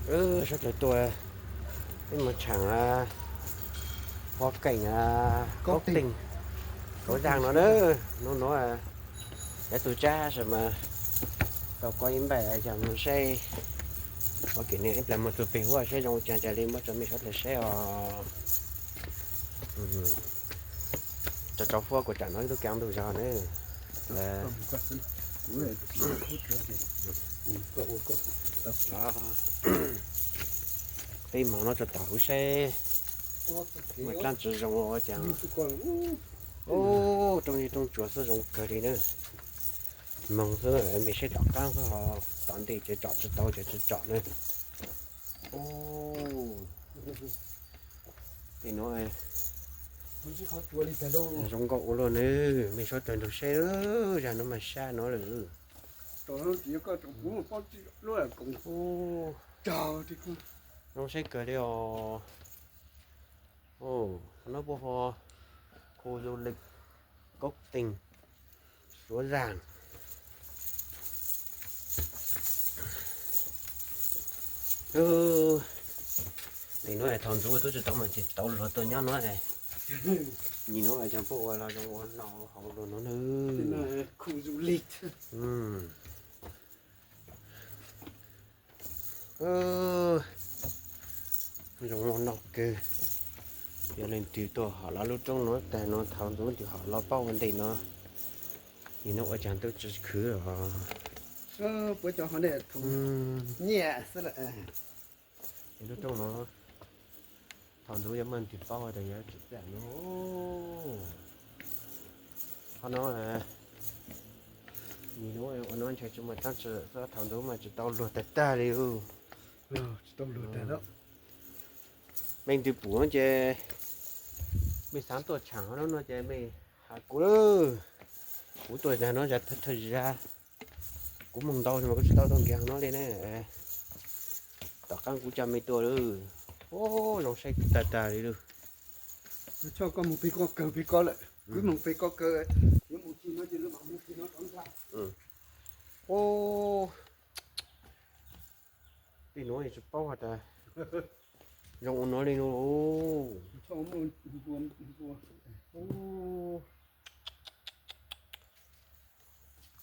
Sawv daws tuaj, peb mus tshaam Huab Keem, Kaub Teeg, Suav Zaas no na. Hnub no yog tug tsab sim mas tau koj ib npaim yog mus saib ua kev ne ib plag mus txug peg huab saib zoo caag cas li muab tso mej sawv daws saib os. Tso tso huab kuas tsam no ib tug kaav ntug zog na. Peb moog no tso tom huv saib muaj dlaab tsi zoo ua caag. Rooj yig rooj tsuas xwb zoo kawg li na. Moog xwb mej saib tom qaab xwb ho, tom ntej ces tsom tsi tau ces tsi tsom na. Tej nuav zoo nkauj ua luaj na, mej sawv daws nrug saib, zag nuav mas sab nuav lawm. Zoo saib kawg li os. Nuav puab hu khu du lịch Cốc Tình, Suối Giang. Tej nuav thaum ntxuv tub tsi tau mas ces tau luag tuaj nyob nuav. Nim nuav cov puab ua los zoo ua no hauv luag nuav na. Zoo ua no kawg. Yog leej twg tuaj hom lawv lub roob nuav tag nuav thaum ntxuv twg hom los paub ua ntej no. Nim nuav ua caag tub tsi khwv os. Lub roob nuav thaum ntxuv yog muaj leej twg paub tas yuav tsim txaj nuav. Qhov nuav, nim nuav ua nuav ntshai tsi muaj dlaab tsi, thaum ntxuv mas tsi tau luag tag tag li. Mej leej twg pum ces mej xaav tuaj tshaam nuav no ces mej has kuv lawm. Kuv tuaj zag nuav zag thawj thawj zag. Kuv moog ntau mas kuv tsi tau tuaj nkeeg nuav li ne. Tom qaab kuv coj mej tuaj lawm. Zoo saib tag tag li lawm. Tej nuav tsi paub has tas zoo ua nuav li no.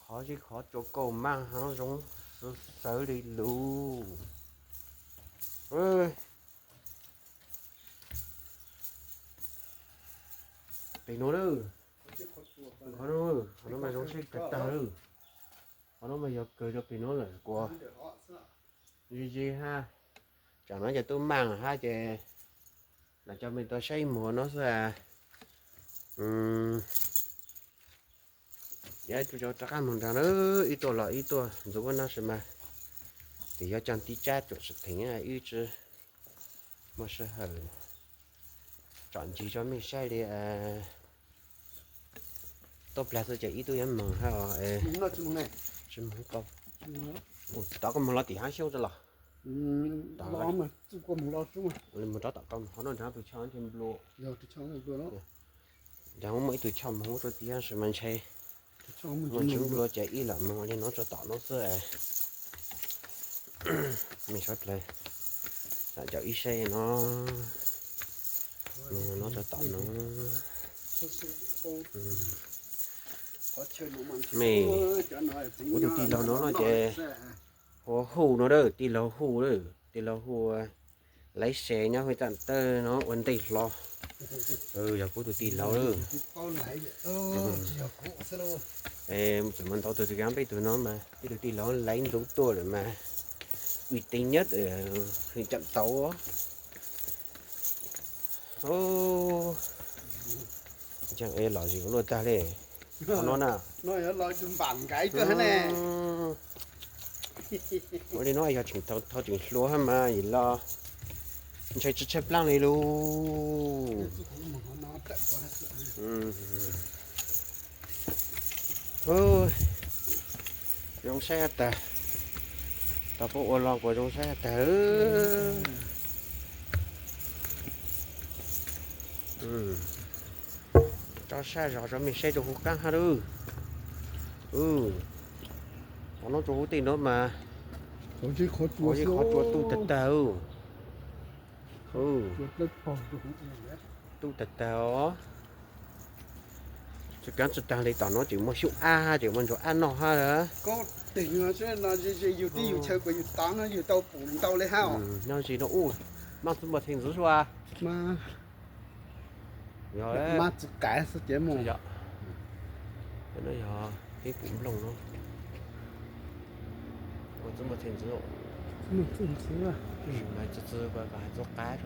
Qhov zeb qhov tsua kauj maaj hab zoo xwb xwb li lug. Pem nuav lawm. Qhov nuav mas zoo saib tag tag lawm. Qhov nuav mas yog kawg rua pem nuav lawm kuas ze ze hab. Tsam no ces tub maaj hab ces lam coj mej tuaj saib ib muag no xwb. Yog ib tug rov qab moog nraag na, ib tuaj los ib tuaj ntxuv no sis mas tes yog caag tib tsab tsuam sim theem ib tsi muaj sij hawm tsom ntsis rua mej saib li. Tuaj plag xwb ces ib tug yuav moog hab os. Tsi moog tau. Tom koj moog los tim hab xyoob tsi los. Moog rov tom koj moog qhov no nrhav tus choj nplua. Nrhav muaj ib tug choj moog rua tim hab sis mas ntshe muaj ntsis nplua ces ib lam moog li no rua tom no xwb. Mej sawv dlawg lam caum ib saib no, moog no rua tom no. Mej, kuv tus tij laug no no ces hu Huj no, tij laug Huj, tij laug Huj laiv se nyob Huj Tam Tawj no ua ntej hlo. Yog kuv tus tij laug lawm. Tseem muaj ntau tug tsis kav peb tug no mas peb tug tij laug laiv ntxuv tuaj lawm mas uy tín nyob Huj Tam Tawj. Ntseeg es lom zem ua luaj tag li. Qhov no na, ua li no yog tseem thau tseem hluas hab mas yim los ntshai tsi tshaib plaab li lug. Zoo saib hab tag, tau puab ua los kuas zoo saib hab tag. Tso sab zog rua mej saib rua huv qaab hab lawm. Qhov no rua huv tej no mas Qhov rua tu tag tag. Tu tag tag os. Tsis kav tsis tag li tom no ces muaj xyoob ab hab ces muaj ntsuag ab noj hab. Yug tib yug chaw kuas yug tod no yug tau pum ntau li hab. No zis no u, maj txuj npua txheej ntxwv sua. Yog maj txwv qav xwb ces mus. Yog, no yog peb pum nplooj no. Ua txuj npua txheej ntxwv. Txuj npua txheej ntxwv, txuj qav.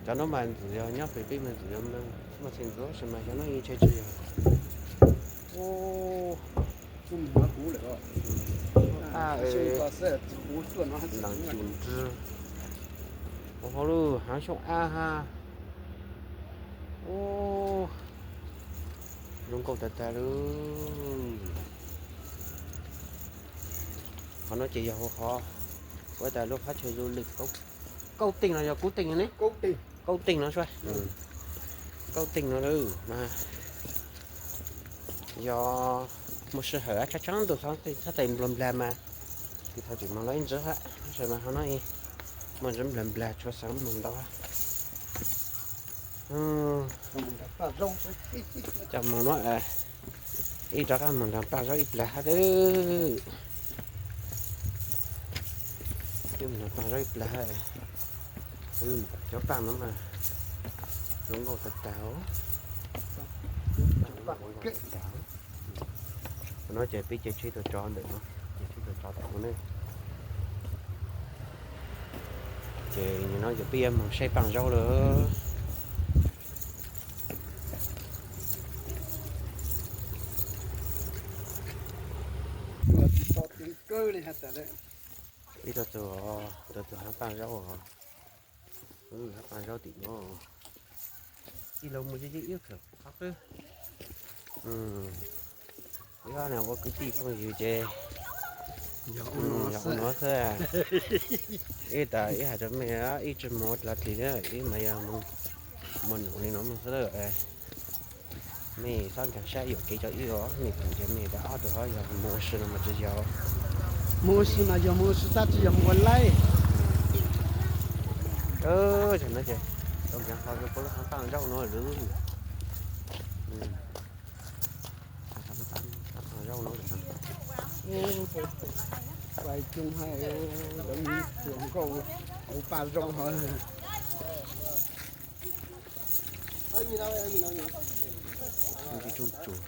Cov no mas ntxwv yog nyob pem peb mas ntxwv yog txuj npua txheej ntxwv, tab sis mas cov no yeej tsheb tsis yog. Ab, ntas cus nrw. Ua hauv lub haav xyoob ab hab. Ub, zoo nkauj tag tag li. Qhov no ces yog hauv qhov, ua tas lub qhov chaw du lịch Kauj Teej no yog Kub Teej ne? Kauj Teej no sua. Kauj Teej no lawm mas yog mus sij hawm tshab tshab ntuj xab tais nplog nplag mas tiv thaum tseem moog lawm ib ntsis hab, tab sis mas qhov no muaj ntsis nplag nplag tshuav xeev moog ntau. Coj moog no, ib rov qab moog nrog Paj Zaub ib plag hab. Moog nrog Paj Zaub ib plag hab. Cov paaj no mas zoo nkauj tag tag. No ces peb caij tsheb tuaj tso ntawm no, caij tsheb tuaj tso tom no ne. Ces nim no ces peb yuav moog saib Paj Zaub lawm. Peb tuaj txug, tuaj txug haav Paj Zaub os. Haav Paj Zaub tim no. Ib leeg mus ib khawm qhov qwb. Ib ob leeg ua kwv tij phooj ywg ces yog ua no xwb. Ib tas ib hais rau mej, ib tsi mus ua dlav dlig na, ib mas yog mus num li no mus xwb. Mej txhob nkaag sab yuam kev rau ib os, mej pum ces mej tas ob tug hov yog mus ua si no mas tsis yog. Mus ua si mas yog mus ua si tab tsis yog mus ua laib. Tam no ces tau nkees qhov rau puab lub haav Paj Zaub no lawm. Paj Zaub no, pais coob hab, lawv mus tsuas nkauj hauv Paj Zaub hov. Ntsis rooj tsuas.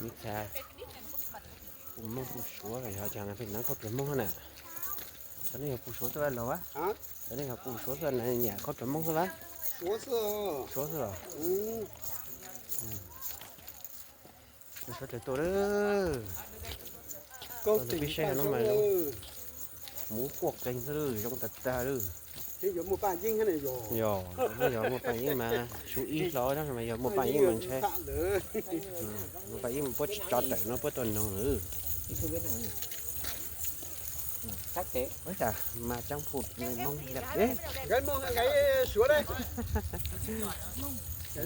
Mib txha, pum Moob pum Suav los yog cas na, peb nab khaub dluag Moob hab na. Cov no yog pum Suav xwb vas laug a? Cov no yog pum Suav xwb na, nyam khaub dluag Moob xwb vas? Suav xwb los? Pum Suav tawm tuaj lawm. Peb saib no mas muv quaj qeeg xwb, zoo tag tag lawm. Yog, yog muaj Paj Yeeb mas suav ib hlo, tab sis mas yog muaj Paj Yeeb mas ntshai. Muaj Paj Yeeb mas puab tsis tso tawm no puab tuaj noog lawm. Ua cas mas coob pum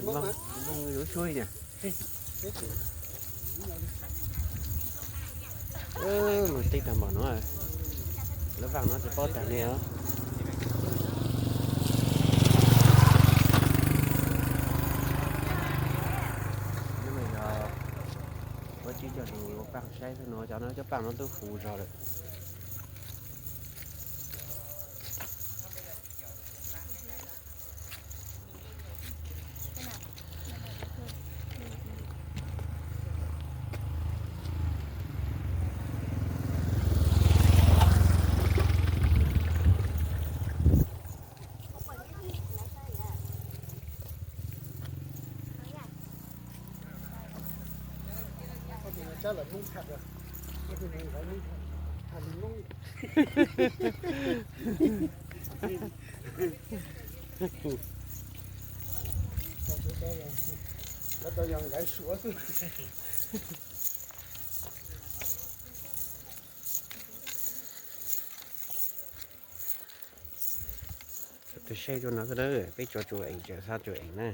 Moob, Moob yuav suab li na. Mus teb tag npaum no, lawv vaaj no tsis paub tag li os. Nyob no yog puab tib coj lug ua paaj saib xwb no, cov no cov paaj no twb huv zog lawm. Tau yog nkawd suav xwb. Saib rau no xwb na, peb tso tsuas ees, tseem xa tsuas ees na.